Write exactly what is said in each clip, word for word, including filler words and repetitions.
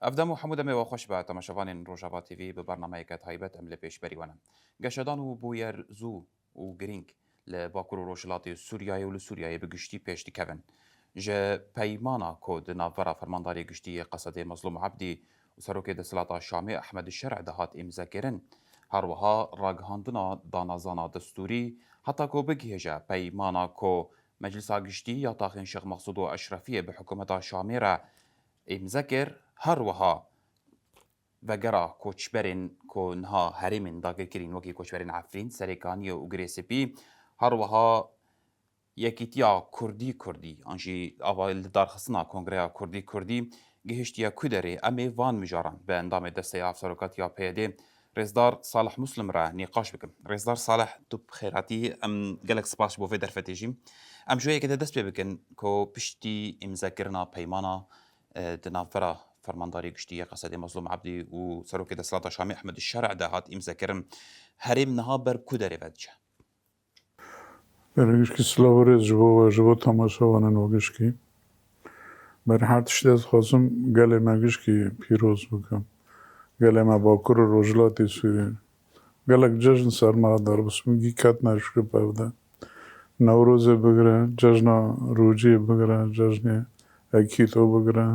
Ev dem û hemû demê we xweş be, temaşevanên Rojava T V, bi bernameyeke taybet em li pêşberî we ne. Geşedan û bûyer zû û girîng li Bakur û Rojhilatê Sûriyeyê û li Sûriyeyê bi giştî pêş dikevin. Ji peymana ku di navbera Fermandarê Giştî yê Qesedê Mezlûm Ebdî û Serokê Desthilata Şamê Ehmed Şer'ê de hat îmzekirin, her wiha ragihandina danezana destûrî, heta ku bigihêje peymana ku Meclisa Giştî ya taxên Şêx Mexsûd û Eşrefiyê bi hikûmeta Şamê re îmze kir, her wiha vegera koçberên ku niha herêmên dagirkirîn wekî koçberên Efrîn, Serêkaniyê û Girê Spî, her wiha Yekîtiya Kurdî Kurdî, an jî ava li darxistina Kongreya Kurdî Kurdî gihiştiye ku derê, em ê van mijaran bi endamê Desteya Hevserokatiya P Y D'ê Rêzdar Salih Muslim re nîqaş bikim. Rêzdar Salih, tu bi xêr hatî. Em gelek spas ji bo vê derfetê jî. Em ji wê yekê de dest pê bikin ku piştî îmzekirina peymana, e, di navbera Fermandarê Giştî yê Qesedê Mezlûm Ebdî û Serokê Desthilata Şamê Ehmed Şer'ê de hat îmzekirin, herêm niha ber ku derê ve diçe? Gelek gişkî silav û rêz ji bo we, ji bo temaşevanên we gişkî. Ber her tiştî ez dixwazim gelê me gişkî pîroz bikim. Gelê me Bakur û Rojhilatê Sûriyê. Gelek cejn ser me re derbas bûn, gî ketine şirîp ev de. Newrozê bigire, cejna Rûciyê bigire, cejnê Ekîto bigire,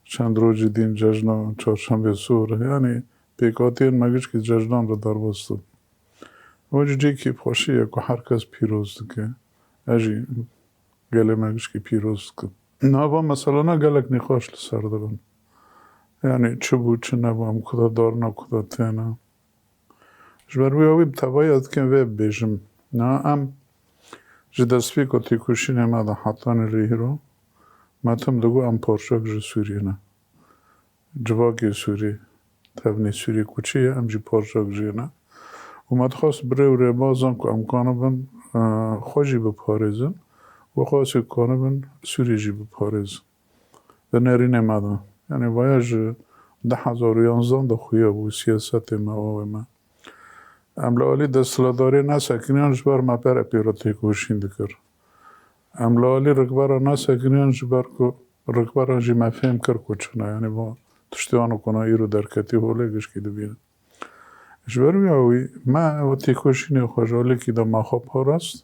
çend rojî din cejna Çarşembê Sor. Yanî pêkhatiyên me gişkî cejnan re derbas dibin. Ew jî cihekî bi xweşî ye ku her kes pîroz dike. Ez jî gelê me gişkî pîroz dikim. Niha van meselana gelek nîqaş li ser dibin. Yanî çi bû, çi nebû, em kuda darna, kuda têne. Ji ber wî ewî bi tevayî ez dikim vê bibêjim. Niha em ji destpêka têkoşînê me de hetanî rê hîro, me tim digot em parçek ji Sûriyê ne. Civakê Sûrî, tevnê Sûrî ku çi ye, em jî parçek jê ne. Û me dixwest bi rê û rêbazan ku em kanibin, e, xwe jî biparêzin, wexwasî kanibin Sûrî jî biparêzin. Di nerînê me de. Yanî vaya ji du hezar û yanzdan de xuya bû siyasetê me, awê me. Em li alî desthilatdariyê nesekiniyan ji ber me pere pê re têkoşîn dikir. Em li alî rikbera nesekiniyan ji ber ku rikberan jî me fêm kir ku çi ne. Yanî va tiştê wan ku na îro derketî holê gişkî dibînin. Ji ber wî awî me ew têkoşînê xwe ji alîkî de me xwe parast,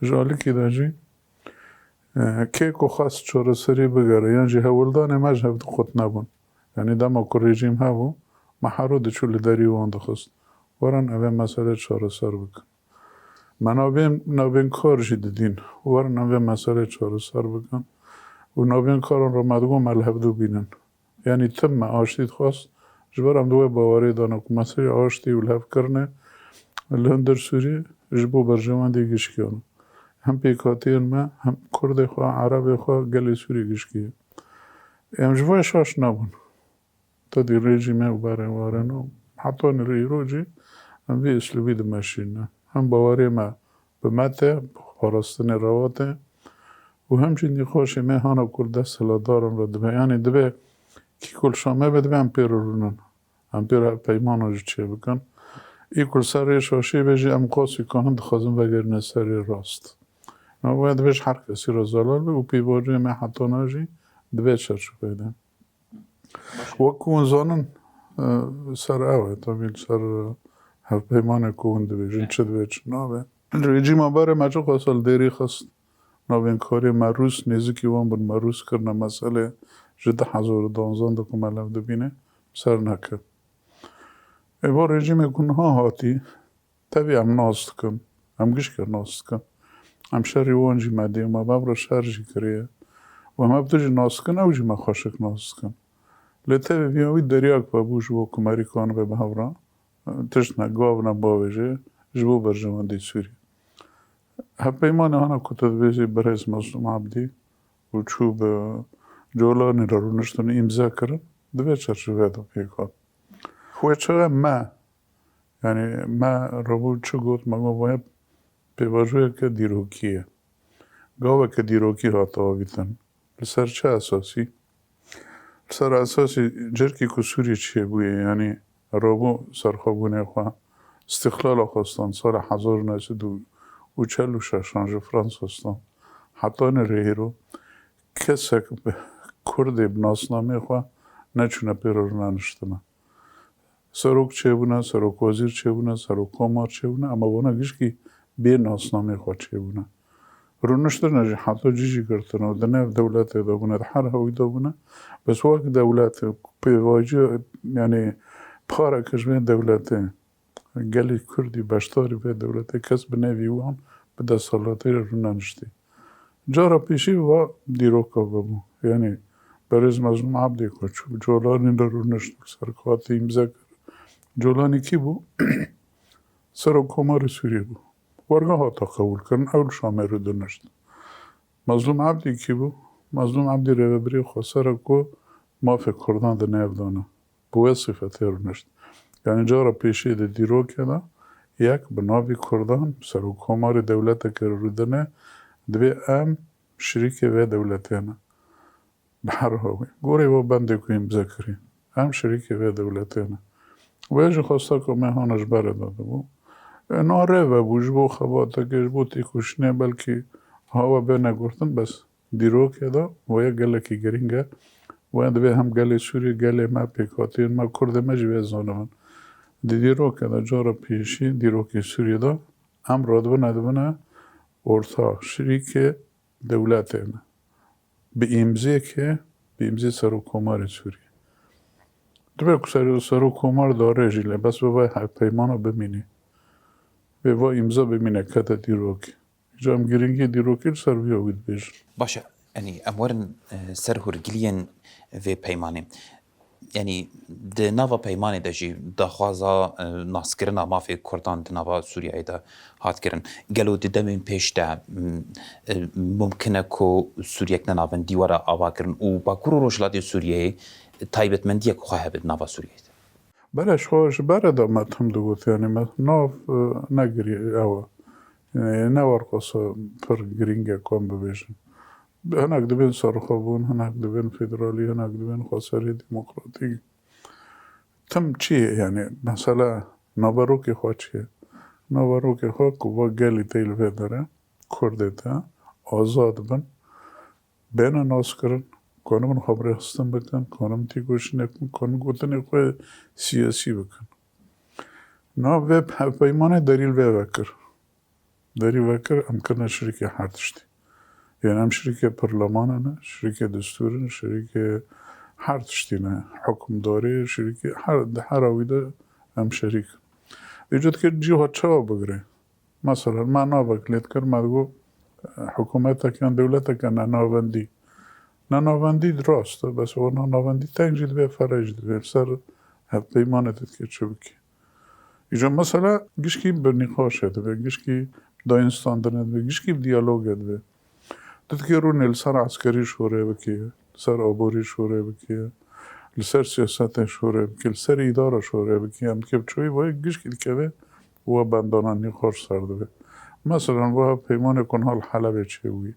ji alîkî de jî, e, kê ku xwest çareserî bigere yan jî hewldanê me ji hev diqut nebûn. Yanî dema ku rejîm hebû, me hero diçû li derî wan dixist. Werin evê meselê çareser bikin. Me navên, navên kar jî didîn. Werin em vê meselê çareser bikin. Û navên karan re me digot me li hevdû bînin. Yanî tim me aştî dixwest. Ji ber em di wê bawerê de ne ku meselê aştî û lihevkirinê li hundir Sûrî ji bo berjewendî gişkiyan. Hem pêkhatiyên me, hem Kurdê xwe, Erebê xwe, gelê Sûrî gişkî. Em ji vê şaş nebûn. Tedî rejîmê û berê warên û heta nirê îro jî em vê îslûbî dimeşîne. Hem bawerê me bi me tê, bi parastinê rewa tê û hem jî nîqaşê me hana ku li desthilatdaran re dibe. Yanî dibe kî ku li Şamê be dibe em pê re rûnin. Em pê re peymana jî çêbikin. Î ku li ser rê şaşê be jî em qasî kanin dixwazin vegerine ser rê rast. Nava dibe ji her kesî re zelal be û pêvajoyê me hetana jî dibe çarçoveyê de. Wek ku hûn zanin, e, ser ew e, tabî li ser, e, hevpeymanê ku hûn dibêjin, çi dibe, çi nabe. Rejîma berê me çi xwest li dêrî xist, navên karê me rûs, nêzikî wan bin, me rûs kirine meselê ji du hezar û danzdan de ku me lev dibîne, ser neke. Ê, va rejîmê ku niha hatî, Tevî em nas dikin, em gişkê nas dikin. Em şerî wan jî me dê, me bev re şer jî kiriye. Û em hev tu jî nas dikin, ew jî me xweşik nas dikin. Lê tevî viya wî deryak vebû ji bo ku merîkan ve bi hev re, tişt ne, gav ne bavêje, ji bo berjewendî Sûrî. Hevpeymanê hana ku tu dibêjî birêz Mazlûm Abdî û çû bi Colanî re rûniştin û îmze kirin, di vê çerçeveyê de pêk hat. Xwe çaxê me, Yanî me rabû çi got, me got, "Vaya pêvajoyeke dîrokî ye. Gaveke dîrokî hate avîtin. Li ser çi esasî?" Li ser esasî cerkî ku Sûriyê çêbûye, yanî rabû serxwebûnê xwe, îstîqlala xwestan, sala hezar û neh sed û çel û şeşan ji Fransa stan. Hetanî rê hîro kesek bi Kurdê bi nasnameyê xwe neçûne pê re rûnaniştina. Serok çêbûne, serokwezîr çêbûne, serokkomar çêbûne, ama wana gişkî bê nasnamê xwe çêbûne. Rûniştine jî heta cî jî girtine û di nav dewletê de bûne, di her hewî de bûne. Bes wek dewlet, pêvajoya, yanî pareke ji vê dewletê, gelê Kurdî beşdarî vê dewletê, kes bi navî wan bi desthilatê re rûnaniştî. Cara pêşî va dîroka vebû. Yanî berêz Mezlûm Ebdî ku çû Colanî re rûnişt, li ser xatî îmze kir. Colanî kî bû? Serokkomarê Sûriyê bû. Werga hata qebûlkirin, ew li Şamê re rûdinişt. Mezlûm Ebdî kî bû? Mezlûm Ebdî rêvebirê xweser e ku mafê Kurdan di nav de ne. Bi wê sifetê rûnişt. Yanî cara pêşî di dîrokê de yek bi navî Kurdan serokkomarê dewleteke rûdine, divê em şirîkê vê dewletê ne. Bi her hawî. Gorê we bendê ku îmze kirî. Em şirîkê vê dewletê ne. Wê jî xwesta ku me hana ji berê de dibû. E, na rê vebû, ji bo xebateke, ji bo têkoşînê belkî hawa bê negurtin, bes dîrokê de weye gelekî girîng e. Weye divê hem gelê Sûriyê, gelê me, pêkhatiyên me, Kurdê me jî vê zanibin. Di dîrokê de cara pêşî, dîrokê Sûriyê de em radibine dibine orta şirîkê dewletê ne. Bi îmzêkê, bi îmzê serokkomarê Sûriyê. Divê ku ser-, serokkomar darê jî lê bes bi vay hevpeymana bimînî. Vê va îmza bimîne kete dîrokê. Îca em girîngiyê dîrokê li ser vî hawî dibêjin. Baş e, yanî em werin, e, ser hûrgiliyên vê peymanê. Yanî di nava peymanê de jî daxwaza, e, naskirina mafê Kurdan di nava Sûriyeyê de hat kirin. Gelo di demên pêş de, m, e, mumkin e ku Sûriyek ne navendî were avakirin û Bakur û Rojhilatê Sûriyeyê taybetmendiyek xwe hebe di nava Sûriyeyê de? Belê, ji xwe ji berê de me tim digot, yanî me nav, e, negirî ew e. Yanî ne werqasa pir girîng e ku em bibêjin. Hinek dibên serxwebûn, hinek dibên federalî, hinek dibên xweserî demokratîk. Tim çi ye? Yanî mesela naverokê xwe çi ye? Naverokê xwe ku va gelî tê li vê derê, Kurdê te azad bin, bêne naskirin, konibin xwe bi rêxistin bikin, konibin têkoşînek bikin, konibin gotinê xwe siyasî bikin. Nav vê hevpeymanê derî li vê vekir. Derî vekir, em kirine şirîkê her tiştî. Yanî em şirîkê pirlemane ne, şirîkê destûr in, şirîkê her tiştî ne, hukimdarî, şirîkê her, di her awî de em şerîk in. Îca dikir cîha çawa bigire? Mesela, me navek lê dikir, me digot, hikûmeteke yan dewleteke ne navendî. Ne navendî rast e, bes o ne navendî teng jî divê, fereh jî divê, li ser hevpeymanê te dikê çi bikî. Îca mesela gişkî bi nîqaşê dibe, gişkî dayînstandinê dibe, gişkî bi diyalogê dibe. Tu dikê rûnê li ser eskerî şûrê bikî, li ser aborî şûrê bikî, li ser siyasetê şûrê bikî, li ser îdara şûrê bikî, em dikê bi çoyî vayê gişkî dikeve û we bendana nîqaş ser dibe. Mesela, wiha peymanê ku niha li Helebê çêbûyî.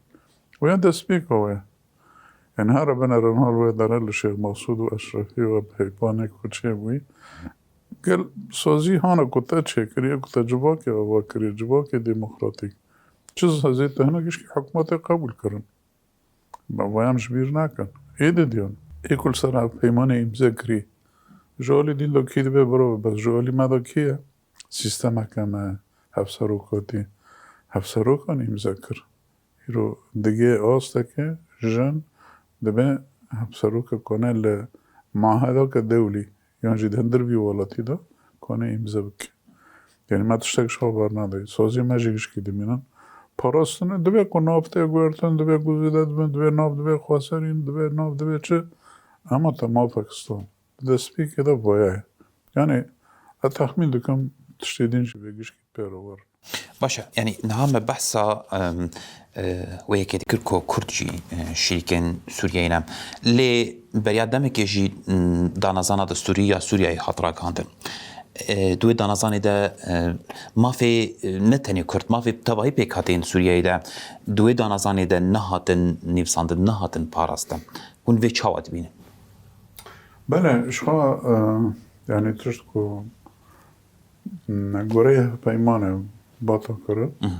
Wê destpêka wê. Yanî here binêrin hal wê dere li Şêx Mesûd û Eşrefî û peymanê ku çêbûyî. Gel sazî hana ku te çêkiriye, ku te civakê ava kiriye, civakê demokratîk. Çi sazî te hene gişkî hikûmetê qebûl kirin. Ba vayan ji bîr nakin. Ê didiyan. Ê ku li ser hevpeymanê îmze kirî. Ji alî din de kî dibe biro, bes ji alî me de kî ye? Sîstemeke me hevserokatî, hevserokan îmze kir. Îro digê asteke jin dibe hevseroke kone li mahedeke dewlî yan jî di hundir vî welatî de kone îmze bike. Yanî me tiştek ji xwe bernadayî. Saziyê me jî gişkî dimînin. Parastinê dibe ku nav tê guhertin, dibe ku zêde dibin, dibe nav, dibe xweserîn, dibe nav, dibe çi. Ema te mafek stan. Di destpêkê de vaya ye. Yanî ez texmîn dikim tiştê din jî vê gişkî pê re werin. Baş e, yanî niha me behsa, em, e, wê yekê dikir ku Kurd jî, e, şirîkên Sûriyeyê ne. Lê beriya demekê jî, m, danezana destûrî ya Sûriyeyê hat ragihandin. E, di wê danezanê de, e, mafê, e, ne tenê Kurd, mafê tevahî pêkhateyên Sûriyeyê de di wê danezanê de nehatin nivîsandin, nehatin parastin. Hûn vê çawa dibînin? Belê, ji xwe, e, yanî tişt ku, m, goreyê hevpeymanê bata kirin, Mhm.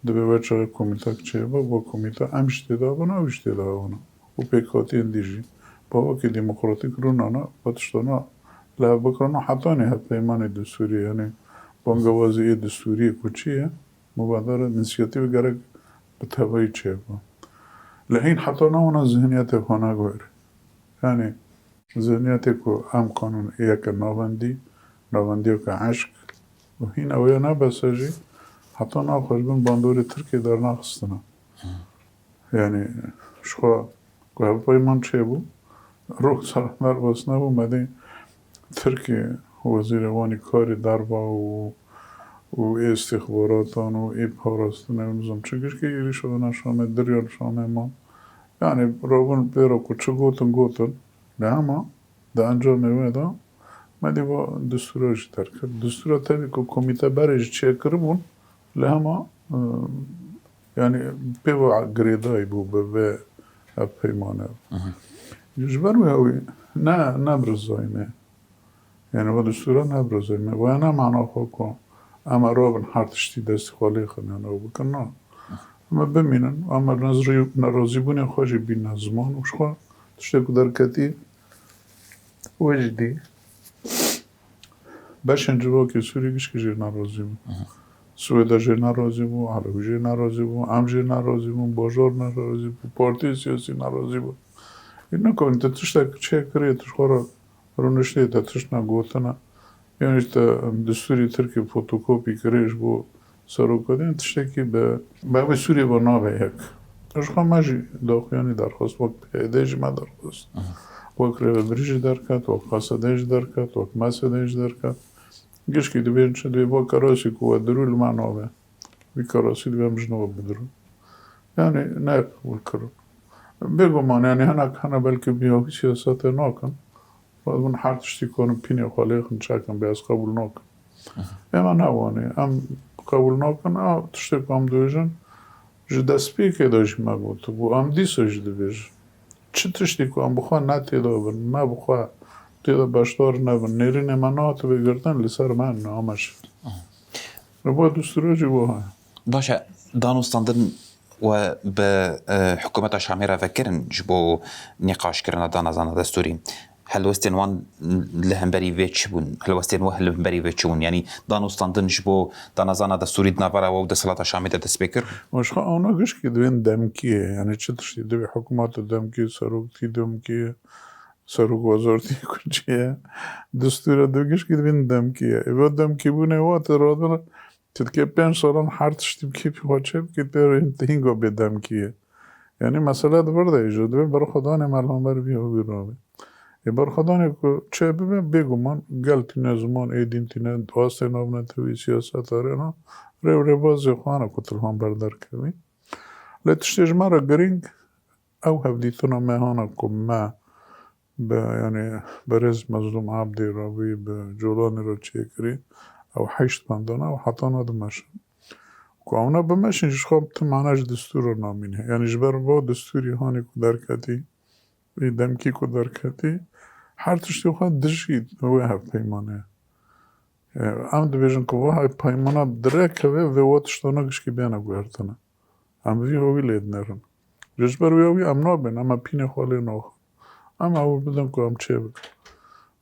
divê wê çaxê komîtek çêbe, bo komîte em jî tê de bûn, ew jî tê de bûn. Û pêkhatiyên dî jî. Bavakê demokratîk rûnana, va tiştana li hev bikirana hetanî hevpeymanê destûrî, yanî bangewazî ê destûriyê ku çi ye, mubadara, însiyatîf gerek bi tevayî çêbe. Lê hîn heta na wana zihniyetê xwe naguhere. Yanî zihniyetê ku em qanûn yeke navendî, navendiyeke eşq û hîn ew ya ne bes e jî, heta naxwe ji bin bandorê Tirkiyê dernaxistine. Yanî ji xwe ku hevpeyman çêbû, rok sar derbas nebû, me dî Tirkiyê wezîrê wanî karê derva û, û ê îstîxbaratan û ê parastinê û nizam çi gişkî êrîşa vana Şamê, dirya li Şamê man. Yanî rabûn pê re ku çi gotin, gotin. Lê hema di encamê wê de me dî va destûra jî derket. Destûra tevî ku komîte berê jî çêkiribûn, lê hema, e, yanî pê ve girêdayî bû bi vê hevpeymane. Ji ber wê ew ê ne, ne bi rizayê me. Yanî va destûra ne bi rizayê me. Vaya ne mana xwe ku em ê rabin her tiştî destê xwe lê xin yan ew bikin, na. Em ê bimînin, em ê nezrî-, nerazîbûnê xwe jî bîne ziman û ji xwe tiştê ku derketî wê jî dî. Beşên civakê Sûrî gişkî jê nerazî bû. Swêda jê nerazî bû, Elewî jê nerazî bû, em jê nerazî bûn, bajar nerazî bû, partiyê siyasî nerazî bû. Ê nekarî te tiştek çêkirê, tu ji xwe re rûniştê, te tişt negotine. Yanî te destûrî Tirkî fotokopî kirê ji bo serokatiyê, tiştekî bi, bi vê Sûriyê ve nabe yek. Ji xwe me jî daxuyanî derxist, wek P Y D jî me derxist. Wek rêvebirî jî derket, wek Q S D jî derket, wek M S D jî derket. Gişkî dibên çi, divê va kerasî ku we dirû li me nabe. Vî kerasî divê em ji nava bidirûn. Yanî ne qebûl kirin. Bêguman, yanî hinek hene belkî bi ya wî siyasetê nakin. Vat hûn her tiştî kanin pînê xwe lê xin çekin, bê ez qebûl nakim. Ê me ne wan e. Em qebûl nakin, a tiştê ku em dibêjin, ji destpêkê de jî me gotibû, em dîsa jî dibêjin. Çi tiştî ku em bi xwe ne tê de bin, me bi xwe tê de beşdar nebin, nêrînê me nehatibe girtin, li ser me name şikî. Li bo destûrê jî wiha ye. Baş e, dan û standin we bi, e, hikûmeta Şamê re vekirin ji bo nîqaşkirina danezana destûrî. Helwestên wan li hemberî vê çi bûn? Helwestên we li hemberî vê çi bûn? Yanî dan û standin ji bo danezana destûrî di navbera we û desthilata Şamê de dest pê kir? Û ji xwe ewna gişkî divên demkî ye. Yanî çi tiştî divê hikûmeta demkî, serokî demkî, serok wezartî ku çi ye, destûra divê gişkî divên demkî ye. Ê ve demkîbûnê we tê radin, tu dikê pênc salan her tiştî bi kêfî xwe çê bikî, tê re hînga bê demkî ye. Yanî mesele di vir de ye jî, divê berxwedanê me li hember vî hevî rabe. Ê berxwedanê ku çê bibe, bêguman gel tîne, ziman ê dîn tîne, astê navnetewî, siyaseta rêna, rêw rêbazê xwe hene ku tu li hember derkevî. Lê tiştê ji me re girîng, ew hevdîtina me hana ku me bi, yanî berêz Mezlûm Ebdî re wî bi Colanî re çêkirî, ew heşt bendana û heta na dimeşin. Ku ewna bimeşin, ji xwe tu mana ji destûr re namîne. Yanî ji ber va destûrî hanî ku derketî, vî demkî ku derketî, her tiştê xwe dijî wê hevpeymane ye. E, em dibêjin ku va hevpeymana dirêkeve vê wa tiştana gişkî bêne guhertine. Em vî hewî lê dinerin. Ji ber wê hewî em nabên, em ê pînê xwe lê naxin. Em hewil bidin ku em çê bikin.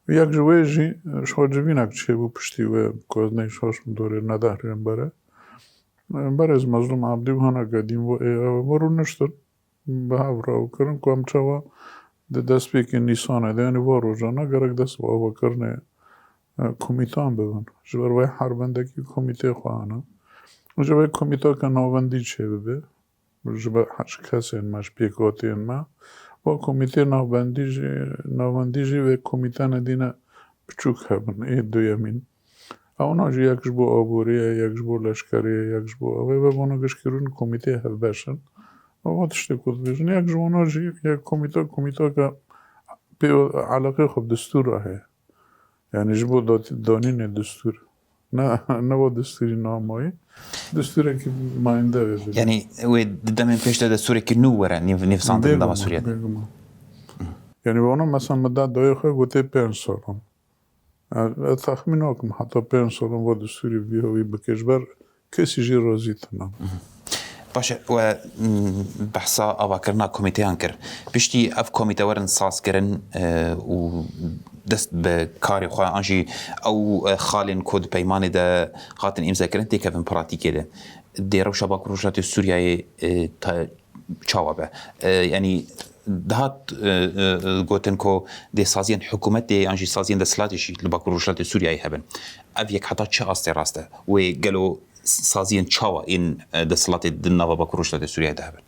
Yek ji wê jî, ji xwe civînek çêbû piştî wê ku ez neyşaş min dorê ne deh rên bere. Berêz Mezlûm Ebdî û hineke dîn vo ê ew ê rûniştin. Bi hev re ew kirin ku em çawa di destpêkê Nîsanê de, yanî va rojana gerek dest bi avakirinê, e, komîtan bibin. Ji ber wê her bendekî komîtê xwe hene. Ji vê komîteke navendî çêbibe. Ji ber heş kesên me, ji pêkhatiyên me. Va komîtê navbendî jî, navendî jî vê komîtene dîne biçûk hebin, ê duyemîn. Ewna jî yek ji bo aboriyê, yek ji bo leşkeriyê, yek ji bo evê ve vana gişkî rûn komîteyê hevbeş in. Ava tiştê ku dibêjin, yek ji wana jî, yek komîte, komîteke pê eleqê xwe bi destûr re heye. Yanî ji bo dat-, danînê destûr. Ne, ne bo destûrî namayî. Destûrekî mayînde vê bibê. Yanî wê di demên pêş de destûrekî nû were nîv-, nîvsandin dema Sûriye de. Bêguman. Yanî wana mesela min da dayê xwe gotê pênc salan. Ez, ez texmîn nakim heta pênc salan va destûrî vî hewî bike, ji ber kesî jî razî tune. Mhm. Baş e, we, mm, behsa avakirina komîteyan kir. Piştî ev komîte werin sazkirin, e, û dest bi karê xwe an jî ew, e, xalên ku di peymanê de hatin îmzekirin têkevin pratîkê de. Dê rewşa Bakur Rojhilatê Sûriyeyê, e, ta çawa be? E, yanî dihat, e, e, e, gotin ku dê saziyên hikûmetê an jî saziyên desthilatê jî li Bakur Rojhilatê Sûriyeyê hebin. Ev yek heta çi astê rast e? Wê gelo saziyên çawa ên, e, desthilatê di nava Bakur Rojhilatê Sûriyeyê de hebin?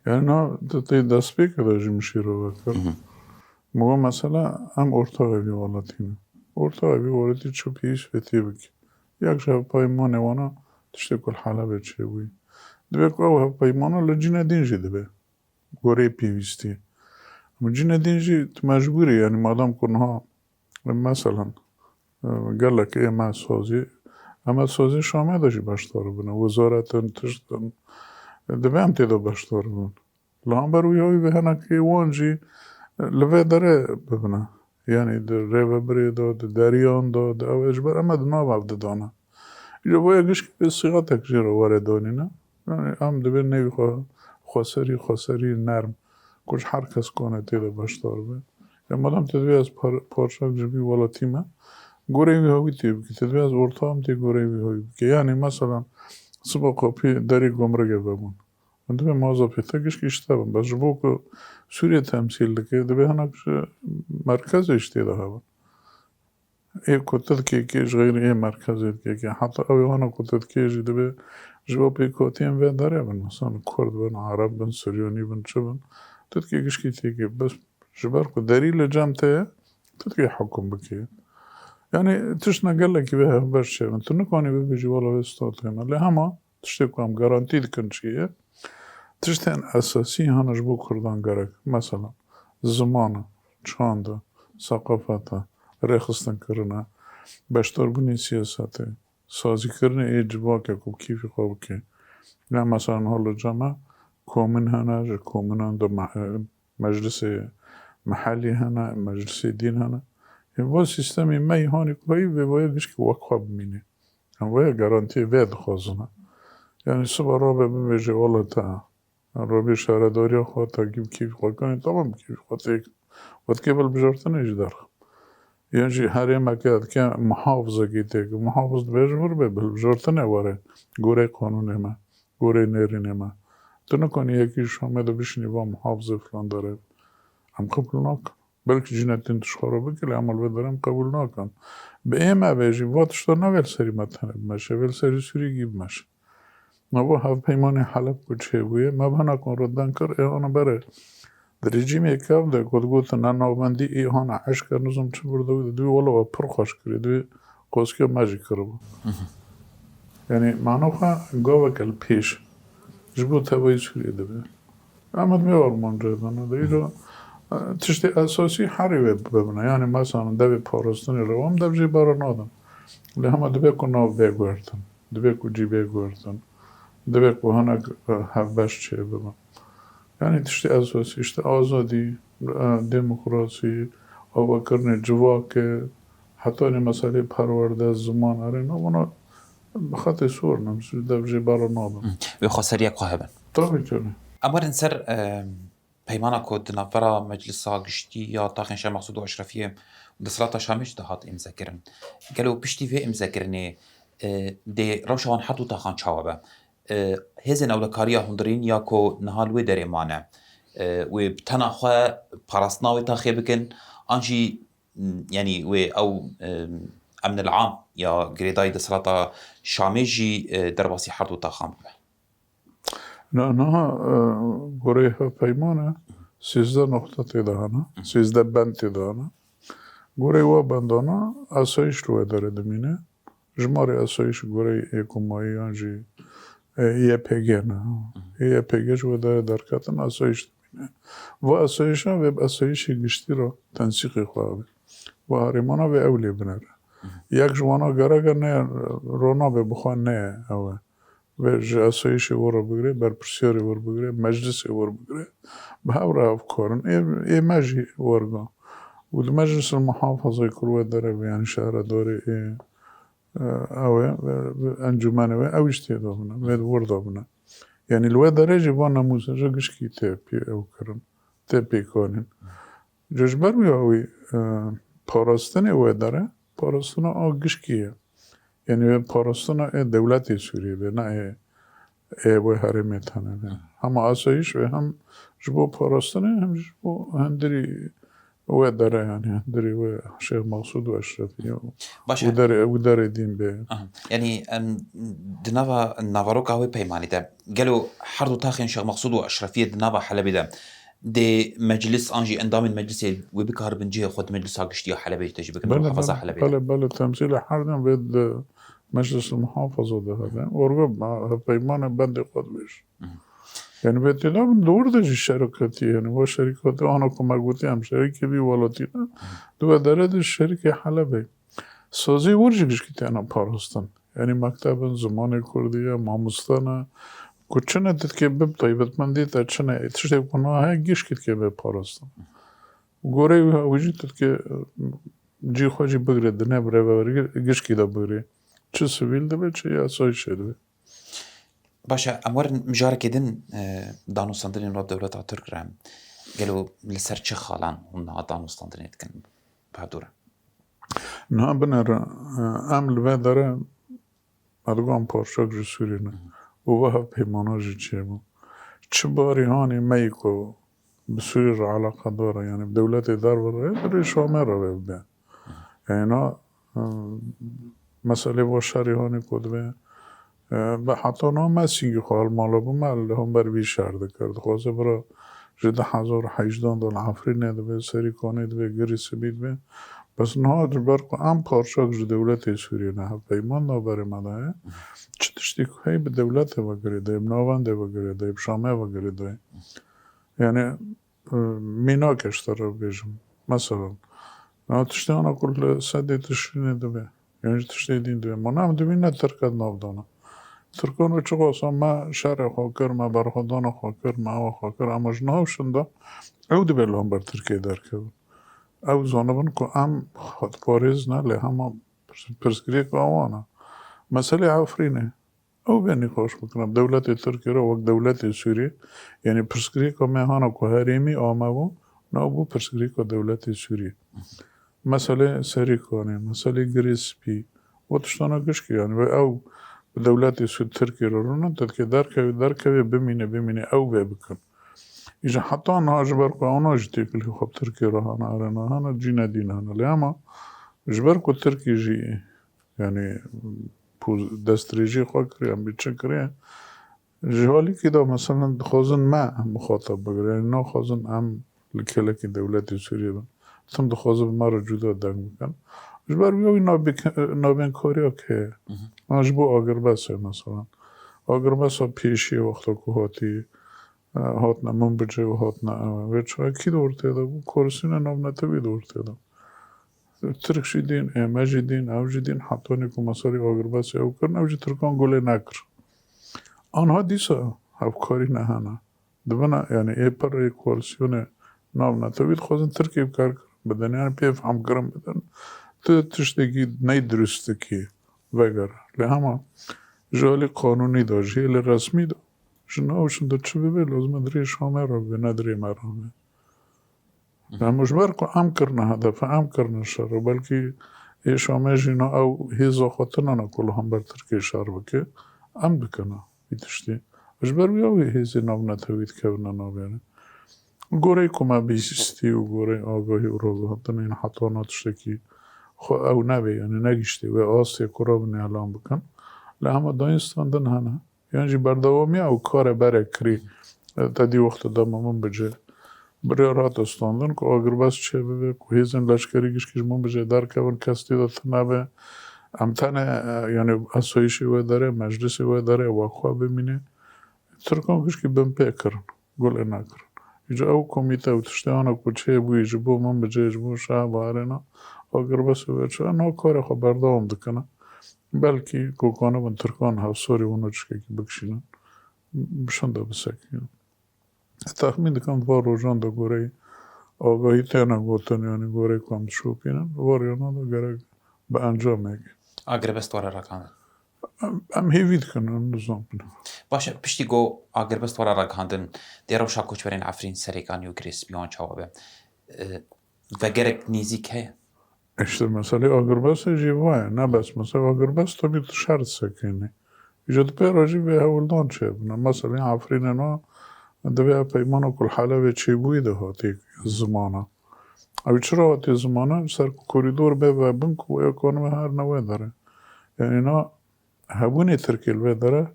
Yani na, te, te destpêkê de jî min şîrove kir. Mhm. Min got mesela em ortaxê vî welatî ne. Ortaxê vî welatî çi pêwîst be tê bike. Yek ji hevpeymanê wana tiştê ku li Helebê çêbûyî. Dibe ku ew hevpeymana li cînê din jî dibe. Goreyê pêwîstî. Em cînê din jî tu mecbûr î, yani madem ku niha, meselan, e, gelek ê me sazî, em ê sazî Şamê de jî beşdar bibin, wezaretin, tiştin, e, dibe em tê de beşdar bibin. Li hember wî, ya wî vê hinekî wan jî, e, li vê derê bibine. Yani di rêvebirê de, di deriyan de, di ew ê ji ber em ê di nav ev didane. Îro boya gişkî vê sîxetek jê re were danîne. Yani em divê nêvî xwe, xweserî, xweserî nerm, ku ji her kes kane tê de beşdar be. Ya madem tu divê ez par-, parçak ji vî welatî me, goreyê wî hawî tê bikî. Tu divê ez ortaxim tê goreyê wî hawî bikî. Yani meselan, siba xwe pê derê gomrege vebûn. Min divê maza pê te gişkî ji te bin. Bes ji bo ku Sûriye temsîl dike, divê hinek ji merkezê ji tê de hebin. Ê ku tu dikê kê ji xeyrî ê merkezê dikê kê. Heta ew ê wana ku tu dikê jî divê ji bo pêkhatiyên vê derê bin. Mesela Kurd bin, Ereb bin, Suryanî bin, çi bin. Tu dikê gişkî têkê. Bes ji ber ku derî li cem te ye, tu dikê hukm bikê. Yani tiştine gelekî vê hevbeş çêbin. Tu nikanî bibêjî wela vê statê me. Lê hema tiştê ku em garantî dikin çi ye? Tiştên esasî hene ji bo Kurdan gerek. Mesela, ziman e, çand e, seqafet e, rêxistinkirine, beşdarbûnê siyasetê, sazîkirinê ê civakê ku kîfî xwe bike. Ya mesela niha li cem me komîn hene, ji komînan de me-, meclisê mehellî hene, meclisê dîn hene. Ê va sîstemê me yî hanî ku heyî vê vaya gişkî wek xwe bimîne. Em vaya garantiyê vê dixwazin. Yani siba rabe bibêje wela te rabê şaredariya xwe te kî bi kîfî xwe kanî, tamam bi kîfî xwe têk. Wet kê hilbijartinê jî derxim. Yan jî herêmeke dike muhafizekî têk. Muhafiz dibêje vir be bi hilbijartinê were. Gorey qanûnê me, gorey nêrînê me. Tu nikanî yekî Şamê de bişinî va muhafizê filan derê. Em qebûl nakin. Belkî cînetên tu ji xwe re bikî, lê em li vê derê em qebûl nakin. Bi ê me ve jî va tişta navê li serî me tenê bimeşe, vê li serî Sûriyegî bimeşe. Me va hevpeymanê Heleb ku çêbûye, me bi hinek wan re deng kir, ê hana berê. Di rejîmê kev de ku digotin ne navbendî, ê hana eşker nizam çi birdo, divê wela we pir xweş kirî, divê xwestiya me jî kiribû. Mhm. Yani mana xwe gaveke li pêş ji bo tevayî Sûriyê dibe. Em divê armanca dana de îro, e, tiştê esasî herî wê bibine. Yani mesela devê parastinê re em dev jê bera nadin. Lê hema divê ku nav bê guhertin. Divê ku cî bê guhertin. Divê ku hinek, e, hevbeş çêbibin. Yani tiştê esasî işte azadî, e, demokrasî, avakirinê civakê, hetanî meselê perwerde, ziman, erê, na, vana bi xetê sor ne, em dev jê bera nabin. Hı. Wê xweseriya xwe hebin. Tabii, tabii. Em werin ser, e, peymana ku di navbera Meclisa Giştî ya Taxên Şêx Mexsûd û Eşrefiyê û Desthilata Şamê jî de hat îmzekirin. Gelo piştî vê îmzekirinê, e, dê rewşa wan her du taxan çawa be? E, hêzên ewlekariya hundirîn ya ku niha li wê derê mane, e, wê bi tena xwe parastina wê taxê bikin, an jî, m, yanî wê ew, e, emnil am ya girêdayî desthilata Şamê jî, e, derbasî her du taxan bibe? Na, niha, e, goreyê hevpeymane sêzdeh noqte tê de hene, sêzdeh bend tê de hene. Goreyê we bendana asayîş li wê derê dimîne. Jimarê asayîş goreyê ê ku mayî yan jî, e, Y P G ne. Ê Y P G ji wê derê derketin asayîş dimîne. Va asayîşa vê bi asayîşê giştî re tensîqê xwe avê. Va herêmana vê ew lê binere. Yek ji wana gereke ne, rona be bi xwe ne ew e. Vê ji asayîşê we re bigire, berpirsiyarê we re bigire, meclisê we re bigire, bi hev re hev karin. Ê, ê me jî werga. Û di meclis muhafazê kir wê derê be, yani şehredarê ê, e, ew ê, ve, ve encûmenê wê, ew jî tê de bine, vê di wir de bine. Yanî li wê derê jî van nemûzêja gişkî tê pê ew kirin, tê pêkanîn. Ji ber wî awî, e, parastinê wê derê, parastina a gişkî ye. Yanî wê parastina ê dewletê Sûriyê be, ne ê, ê wê herêmê tene be. Hema asayîş ve hem ji bo parastinê hem ji bo hundirî wê derê, yanî hundirî wê Şêx Mexsûd û Eşrefî û Baş e. Û derê, û derê dîn bê. Aha. Yanî, em, di nava naveroka wê peymanî de, gelo her du taxên Şêx Mexsûd û Eşrefiyê di nava Helebê de dê meclis an jî endamên meclisê wê bikaribin cihê xwe di meclisa giştî ya Helebê jî tê jî bikin, Belê, muhafaza belê, Helebê de? Belê, belê, temsîlê her dem vê di Meclis Muhafaza de hebe. Orgo ma, hevpeymane bendê xwe dibêj. Hı. Yani vê têda bin dor de jî şereketî, yani o şerîkatê ana ku me gotî em şerîkê vî welatî ne. Di wê derê de şerîkê Helebê. Sazî wir jî gişkî têne parastin. Yani mektebin, zimanê kurdî ye, mamoste ne. Ku çi ne didikê bi taybetmendî te çi ne, tiştê ku niha heye gişkî dikê bê parastin. Goreyê wî, wî jî tu dikê, cî xwe jî bigirê, di ne birêveberî gişkî de bigirê. Çi sivîl dibe, çi yasayîşê dibe. Baş e, em werin mijarekê din, e, danûstandinên nava dewleta Tirk re. Gelo li ser çi xalan hûn niha danûstandinê dikin bi hevdû re? Niha binêre, e, em li vê derê Erdogan parçak ji Sûriyê ne. Û ve hevpeymana jî çêbû. Çi barî hanê me yî ku bi Sûriyê re eleqedar e, yani bi dewletê derve re, bi rê Şamê re rê bibe. Yani na, e, meselê va şerî hanê ku dibe, e, bi heta na me sîngî xwe hilmala bû, me li hember vî şer dikir. Dixwaze bira ji du hezar û hejdan de li Efrînê dibe, Serîkanê dibe, Girî Sibî dibe. Bes niha ji ber ku em parçak ji dewletê Sûriyê ne, hevpeyman navberê me de ye. Çi tiştê ku hey bi dewletê ve girêdayî, bi navendê ve girêdayî, bi Şamê ve girêdayî. Yani, e, mînakê ji te re bibêjim. Mesela, niha tiştê ana ku li sedê Tişrînê dibe. Yan jî tiştê dîn dibe. Ma ne em dibîne Tirk di nav de ne. Tirkan wê çiqasa me şerê xwe kir, me berxwedana xwe kir, me ewa xwe kir, ema ji niha û şinda ew dibe li hember Tirkiyê derkevin. Ew zanibin ku em xwe diparêzine, lê hema pirs-, pirsgirêka wan e. Meselê Efrînê. Ew bê nîqaş bikine. Dewletê Tirkiyê re wek dewletê Sûriyê, yanî pirsgirêka me hana ku herêmî amebû, nav bû pirsgirêka dewletê Sûriyê. Meselê Serîkanê, meselê Girê Spî, we tiştana gişkî, yanî we ew bi dewletê Sû-, Tirkiyê re rûnin, te dikê derkevê, derkevê, bimîne, bimîne, ew vê bikin. Îja heta niha ji ber ku ewna jî têkilî xwe bi Tirkiyê re hene, erê ne hene, cî ne dîn hene. Lê hema ji ber ku Tirkî jî, yanî, pûz-, destdirêjî xwe kiriye, em bê çi kiriye, ji alîkî de, meselen, dixwazin me mixatab bigirin, yanî naxwazin em li kêlekî dewletê Sûriyê bin. Tim dixwaze bi me re cuda deng bikin. Ji ber wî ew nabê-, nabênkariya heye. Mhm. An ji bo agirbestê, mesela. Agirbesta pêşiyê wexta ku hatî, e, hatine Minbicê û hatine ew. Vê çaxê kî di ortê de bû? Koalîsyonê navnetewî di ortê de. Tirk jî dîn, ê me jî dîn, ew jî dîn, hetanî ku meselê agirbestê ew kirin, ew jî Tirkan gulê nekir. Anha dîsa hevkarî ne hene. Dibine, yani ê pirê koalîsyonê navnetewî dixwazin Tirkiyê bi kar kirin bidin, yani pê fehmkirin bidin. Tu tiştekî ney dirust dikî vegere. Lê hema ji alî qanûnî de, ji hêlê resmî de, ji nav şin de çi bibe, lazim e dirê Şamê re bibe, ne dirê me re bibe. Em ji ber ku em kirine hedefe, em kirine şer û belkî ê Şamê jî na ew hêza xwe tune ne ku li hember Tirkiyê şer bike, em dikine vî tiştî. Ji ber wî ew ê hêzên navnetewî dikevine navê ne. Goreyê ku me bihîstî û goreyê agahî û ragihandinên heta na tiştekî xwe ew nebe, yani negihiştê wê astê ku rabin elan bikin. Lê hema dayîn standin hene. Yan jî berdewamiya ew kare bere kirî. Te dî wexta dema Minbicê biryar hate standin ku agirbest çêbibe, ku hêzên leşkerî gişkî ji Minbicê derkevin, kes tê de tune be. Em tenê, e, yani asayîşê wê derê, meclisê wê derê, wexwe bimîne. Tirkan gişkî binpê kirin, gulê nekirin. Îca ew komîte û tiştê ana ku çêbûyî ji bo Minbicê, ji bo Şehba, erê na agirbestê wê çaxê na karê xwe berdewam dikine. Belkî ku kanibin Tirkan hevsorî û nûçkekî bikişînin, bi şin de bisekînin. Ez texmîn dikim, di van rojan de goreyê agahî têne gotin, yanî goreyê ku em dişopînin, di van rojana de gerek bi encamekê. Agirbest were rakandin. Em hêvî dikin, em nizam bin. Baş e, piştî ku agirbest were ragihandin, dê rewşa koçberên Efrîn, Serêkanî û Girê Spî wan çawa be? E, vegerek nêzîk heye? İşte meselê agirbestê jî va ye. Ne bes meselê agirbest tabii tu şer disekînî. Îca di pê re jî vê hewldan çêbine. Meselê Efrînê no divê ev peymana ku li Helebê çêbûyî de hatî zimana. Ew çira hatî zimana? Ser ku korîdor bê vebin ku wê kanime her ne wê dere. Yani na hebûnê Tirkiyê li vê dere,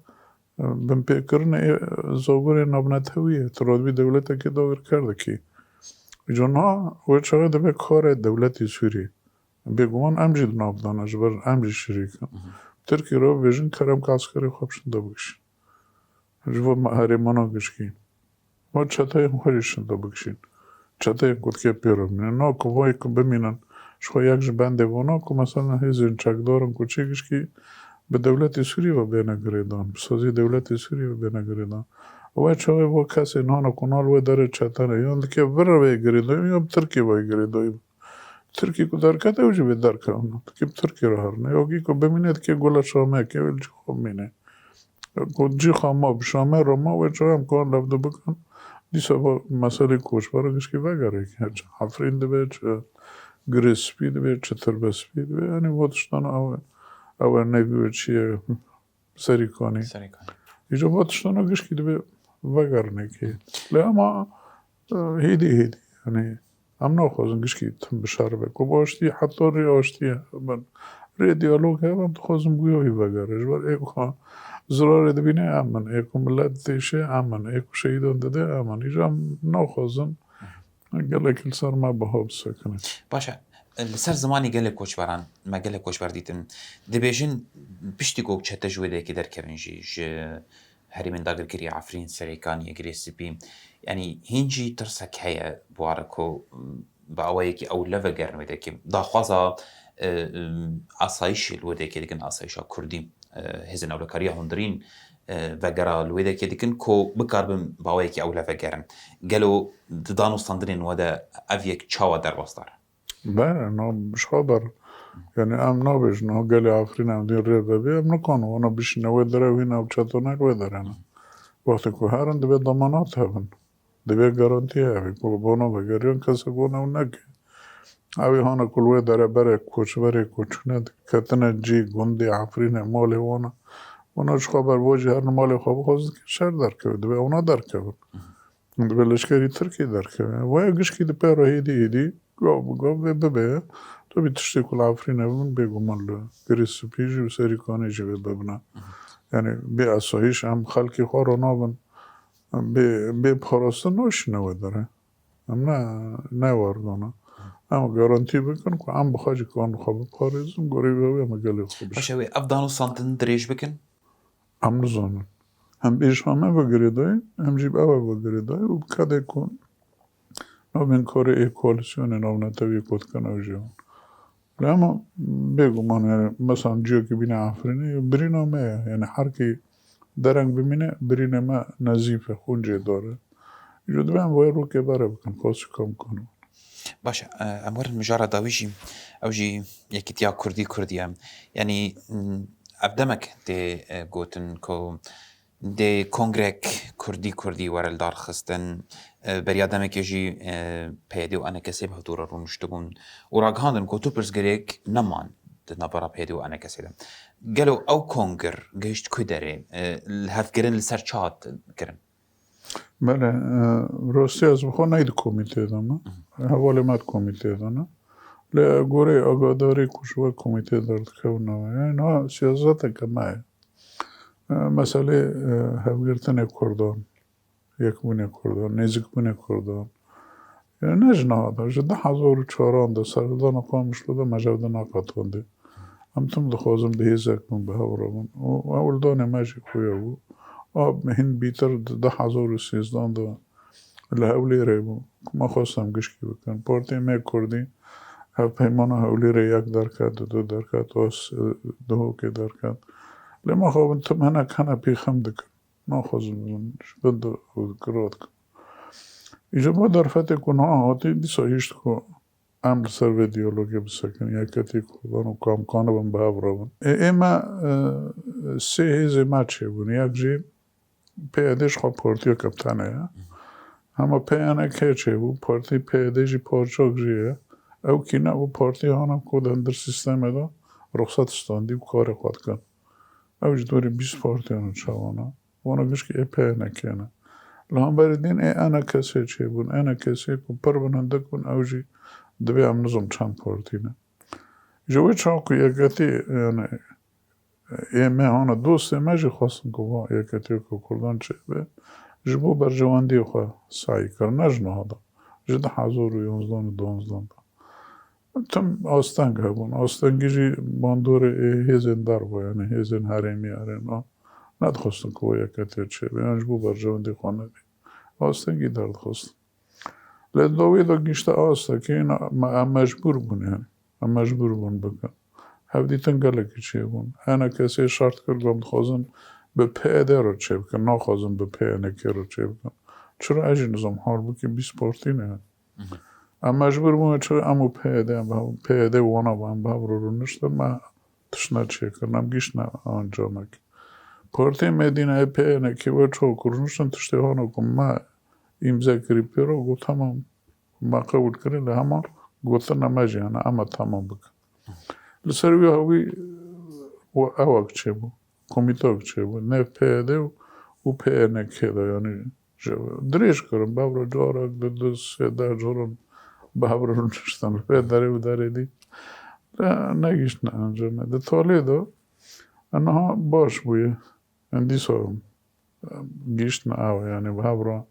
binpêkirinê zagorê navnetewî ye. Tu radibî dewletekê dagirker dikî. Îca na wê çaxê divê karê dewletî Sûrî. Bêguman em jî di nav de ne, ji ber em jî şirîk in. Tirkî re bêjin kerem ke eskerê xwe biçin de bikişîn. Ji bo me-, herêmana gişkî. Û çeteyên xwe jî şin de bikişîn. Çeteyên ku dikê pê re bimînin. Na ku vay ku bimînin, ji xwe yek ji bendê vana ku mesela hêzên çekdar in ku çê gişkî bi dewletê Sûrî ve bêne girêdan, bi sazî dewletê Sûrî ve bêne girêdan. Ew çaxê va kesên hana ku nal wê derê çete ne, yan dikê vir re vê girêdayî, yan bi Tirkiyê ve girêdayî. Tirkî ku derkete, ew jî vê derkevin. Dikê bi Tirkî re herine. Yokî ku bimîne, dikê gula Şamê, kê wê li cî xwe bimîne. Ku cî xwe ma, bi Şamê re ma, wê çaxê em karin levde bikin. Dîsa va meselê koçbera gişkî vegerê. Çi Efrîn dibe, çi Girê Spî dibe, çi Tirbe Spî dibe. Yanî va tiştan ew, ew e, nevî wê çi ye? Serîkanî. Serîkanî. Îca va tiştana gişkî dibe vegerinê kê. Lê ama, e, hêdî hêdî. Yanî em naxwazin gişkî tim bi şer be. Ku bi aştî, heta rê aştî hebe, rê diyalog hebe, em dixwazin bi wî wî vegere. Ji ber ê ku zirarê dibîne em in, ê ku milet dêşe em in, ê ku şehîdan dide em in. Îca em naxwazin gelekî li ser me biha bisekine. Baş e, li ser zimanê gelek koçberan, me gelek koçber dîtin. Dibêjin piştî ku çete ji wê derê derkevin jî, ji herêmên dagirkirî Efrîn, Serêkaniyê, Girê Spî, yanî hîn jî tirsek heye bi ware ku, m, bi awayekî ew levegerin wê derê. Daxwaza, e, m, asayişê li wê derê dikin, asayişa Kurdî, e, hêzên ewlekariya hundirîn, e, vegera li wê derê dikin ku bikaribin bi awayekî ew levegerin. Gelo di danûstandinên we de ev yek çawa derbasdar e? Bere, no, ji xwe ber. Yani em nabêjin, ha gelê Efrîn em dê rê vebê, em nikanin wana bişîne wê dere û hîn ew çetonek wê dere ne. Wextê ku herin divê demanat hebin. Divê garantî hebe ku bona vegeriyan kesek wan ew neke. Ew ê hana ku li wê dere bere koçberê ku çûne ketine cî gundê Efrînê malê wan e. Wana ji xwe ber bo jî herin malê xwe bixwazin ke şer derkeve. Divê ewna derkevin. Divê leşkerî Tirkî derkeve. Vaya gişkî di pê re hêdî hêdî, gav bi gav vê bibe. Tabî tiştê ku li Efrînê bibin, bêguman li Girê Spî jî û Serîkanê jî vê bibine. Yani bê asayîş em xelkê xwe re nabin. Bê, bê parastin naşîne wê dere. Em ne, ne werdana. Em garantî bikin ku em bi xwe jî kan xwe biparêzin, gorî vê wê em gelê xwe bişînin. Baş e, wê ev danûstandin dirêj bikin? Em nizanin. Hem êşa me ve girêdayî, hem jî bi ev ve girêdayî û bi kedê ku navên karê ê koalîsyonê navnetewî ku dikin ew jî hûn. Lê hema bêguman, yani, mesela ciyekî bîne Efrînê, birîna me ye. Yani, her kî dereng bimîne, birînê me nezîf e, xûn jê dare. Ji divê em wê rûkê bere bikin, xwesî kam kan. Baş e, em werin mijara dawî jî, ew jî yekîtiya Kurdî Kurdî ye. Yanî, m, ev demek tê, e, gotin ku dê kongrek Kurdî Kurdî were li dar xistin. E, beriya demekê jî, e, P Y D û E N K S bi hevdû re rûniştibûn û ragihandin ku tu pirsgirêk neman di navbera P Y D û E N K S de. Gelo ew kongir gihişt ku derê? E, li hevkirin li ser çi hat kirin? Belê, e, rastî ez bi xwe ney di komîtê de me. Hevalê me di komîtê de ne. Lê gorê agadarî ku ji we komîtê derdikevin nava. Yani niha siyaseteke me ye. E, meselê, e, hevgirtinê Kurdan, yekbûnê Kurdan, nêzîkbûnê Kurdan. Yani ne ji niha de, ji du hezar û çaran de serdana Qamişlo de me ji hev de neqetandî. Em tim dixwazin bi hêzek bin, bi hev re bin. Û hewldanê me jî xuya bû. A hin bîtir di du hezar û sêzdan de li Hewlêrê bû. Me xwest em gişkî bikin. Partiyê me Kurdî hevpeymana Hewlêrê yek derket, di du derket, a s-, Duhokê derket. Lê me xwe bin tim hinek hene pêxem dikin. Naxwazin bin ji bin de û kira dikin. Îca me derfetê ku niha hatî dîsa hişt ku em li ser vê diyalogê bisekin, yeketî Kurdan û kam kanibin bi hev re bin. Ê, ê me, e, Sê hêzê me çêbûn. Yek jî P Y D ji xwe partiyeke bi tenê ye. Hema P N K çêbû, partî P Y D jî parçak jî ye. Ew kî nebû, partî hana ku di hundir sîstemê de ruxsat standî û karê xwe dikin. Ew ji dorî bîst partiyan çawa ne. Wana gişkî ê P N K ne. Li hemberî din ê N K S çêbûn. N K S ku pir bin, hindik bin, ew jî divê em nizom çend partî ne. Ji wê çawa ku yeketî, yani, ê me hana dostê me jî xwestin ku va yeketiyeke Kurdan çêbe, ji bo berjewendiyê xwe seyî kir, ne ji niha de, ji du hezar û yozdan û duwanzdan de. Tim asteng hebûn. Astengî jî bandorê ê hêzên derve, yani hêzên herêmî, herêma, nedixwestin ku wê yeketiyê çêbe, yan ji bo berjewendî xwe nedî. Astengî derdixwestin. Lê di dawî de gihîşte astekê, me, em mecbûr bûn, yani. Em mecbûr bûn bikin. Hevdîtin gelekî çêbûn. N K S şert kir, ku em dixwazin bi P Y D re çêbikin, naxwazin bi P N K re çêbikin. Çira ez jî nizam, halbûkî bîst partî ne. Em mecbûr bûn, çira em û P Y D, em bi hev, P Y D wana bû, em bi hev re rûniştin, me tiştine çêkirin, em gihîştine ancamek. Partiyê Medîneyê, P N K, wê çawa ku rûniştin, tiştê hana ku me îmze kirî pê re, got, tamam, me qebûl kirî, lê hema gotina me jî hene, em ê tamam bikin. Li ser wî hewî û ewek çêbû, komîtek çêbû, nêv P Y D û, û P N K de, yanî ji, dirêj kirin, bi hev re carek, du, du, sê, deh caran bi hev re rûniştin, vê derê û derê dî. Lê negihîştine encamê. Di talê de niha baş bûye. Em dîsa gihîştin ew, yanî bi hev re,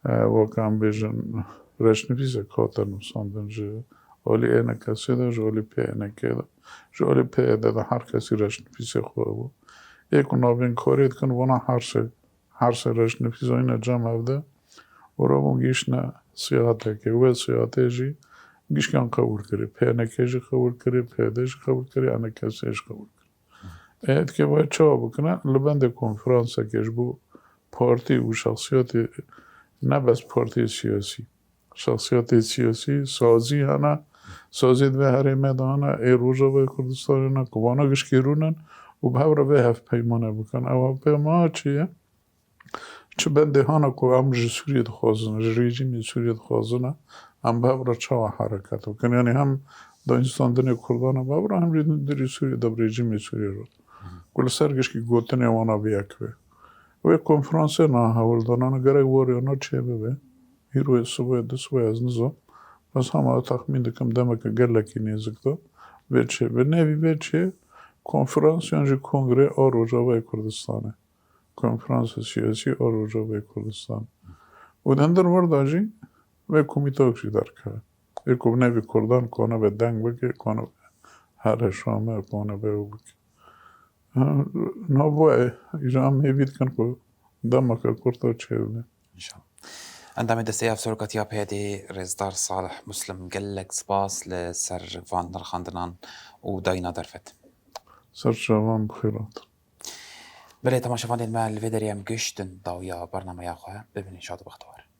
e, weke em bêjin, reşnivîsek hate nivîsandin ji alî N K S de, ji alî P N K de, ji alî P Y D de, her kesî reşnivîsê xwe bû. Ê ku navên karê dikin, vana her sê, her sê reşnivîsa hîne cem hev de û rabûn gihîştine siyahetekê. Wê siyahetê jî gişkan qebûl kirî. P N K jî qebûl kirî, P Y D jî qebûl kirî, N K S jî qebûl kirî. E, dikê wê çawa bikine? Li bendê konferansekê ji bo partî û şexsiyetê, ne bes partiyê siyasî, şexsiyetê siyasî, sazî hene, saziyê di vê herêmê de hene, ê Rojavayê Kurdistanê ne, ku vana gişkî rûnin û bi hev re vê hevpeymane bikin. Ew hevpeyman çi ye? Çi bendê hana ku em ji Sûriyê dixwazin, ji rejîmê Sûriyê dixwazin, em bi hev re çawa hereket bikin? Yanî hem dayînstandinê Kurdan e bi hev re, hem jî hundirî Sûriyê de bi rejîmê Sûriyê re. Ku li ser gişkî gotinê wana bi yek be. Wê konferansê niha hewldanane gerek wariyana çêbibe. Îro ye sibe ye, du sibe ye, ez nizam. Bes hema texmîn dikim demeke gelekî nêzik de vê çêbe. Nêvî vê çê konferans yan jî kongrê a Rojavayê Kurdistanê. Konferansa siyasî a Rojavayê Kurdistan. Û di hundir wir de jî vê komîtek jî derkeve. Ê ku bi nêvî Kurdan konibe deng bike, konibe here Şamê, konibe ew bike. Ha, niha bo e, îja em hêvî dikin ku demeke kurt ew çêbibe. Înşallah. Endamê Desteya Serokatiya P Y D'ê Rêzdar Salih Muslim, gelek spas li ser van nirxandinan û dayîna derfet. Ser çavan bi xêr hatin. Belê, temaşevanên me, li vê derê em gihiştin dawiya bernameya xwe. Bimînin şad û bextewar.